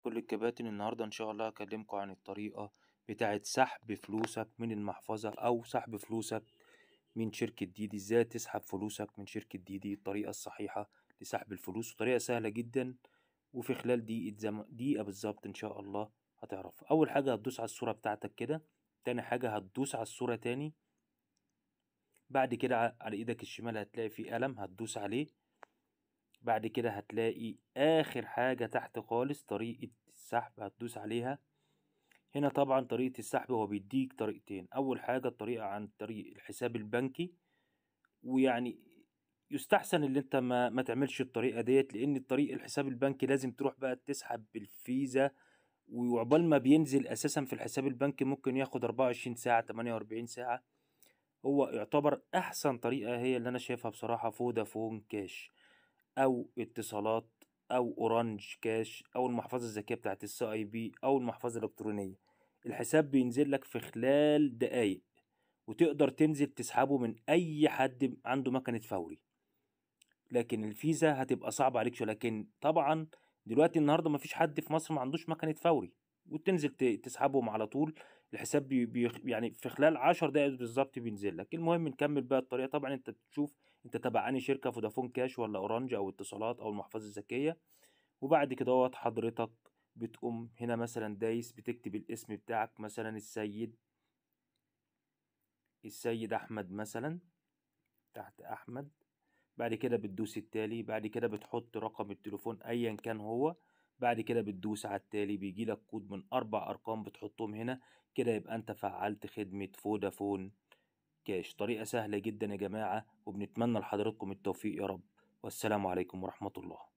كل الكباتن، النهاردة إن شاء الله هكلمكم عن الطريقة بتاعة سحب فلوسك من المحفظة أو سحب فلوسك من شركة ديدي. إزاي تسحب فلوسك من شركة ديدي، الطريقة الصحيحة لسحب الفلوس، وطريقة سهلة جدا وفي خلال دقيقة بالظبط إن شاء الله هتعرفها. أول حاجة هتدوس على الصورة بتاعتك كده، تاني حاجة هتدوس على الصورة تاني، بعد كده على إيدك الشمال هتلاقي في قلم هتدوس عليه، بعد كده هتلاقي آخر حاجة تحت خالص طريقة السحب هتدوس عليها. هنا طبعا طريقة السحب هو بيديك طريقتين، أول حاجة الطريقة عن طريق الحساب البنكي، ويعني يستحسن اللي انت ما تعملش الطريقة ديت، لأن الطريق الحساب البنكي لازم تروح بقى تسحب بالفيزا، وعقبال ما بينزل أساسا في الحساب البنكي ممكن ياخد 24 ساعة 48 ساعة. هو يعتبر أحسن طريقة هي اللي أنا شايفها بصراحة فودافون كاش أو اتصالات أو أورانج كاش أو المحفظة الذكية بتاعت الCIB أو المحفظة الإلكترونية. الحساب بينزل لك في خلال دقايق، وتقدر تنزل تسحبه من أي حد عنده مكنة فوري، لكن الفيزا هتبقى صعبة عليك شوية. لكن طبعا دلوقتي النهاردة مفيش حد في مصر ما عندوش مكنة فوري، وتنزل تسحبهم على طول. الحساب يعني في خلال 10 دقايق بالظبط بينزل لك. المهم نكمل بقى الطريقة. طبعا انت بتشوف انت تبع انهي شركة، فودافون كاش ولا اورانج او اتصالات او المحفظة الذكية. وبعد كده اهوت حضرتك بتقوم هنا مثلا دايس، بتكتب الاسم بتاعك مثلا السيد احمد مثلا، تحت احمد. بعد كده بتدوس التالي، بعد كده بتحط رقم التليفون ايا كان هو، بعد كده بتدوس على التالي، بيجي لك كود من 4 أرقام بتحطهم هنا كده، يبقى انت فعلت خدمة فودافون كاش. طريقة سهلة جدا يا جماعة، وبنتمنى لحضراتكم التوفيق يا رب، والسلام عليكم ورحمة الله.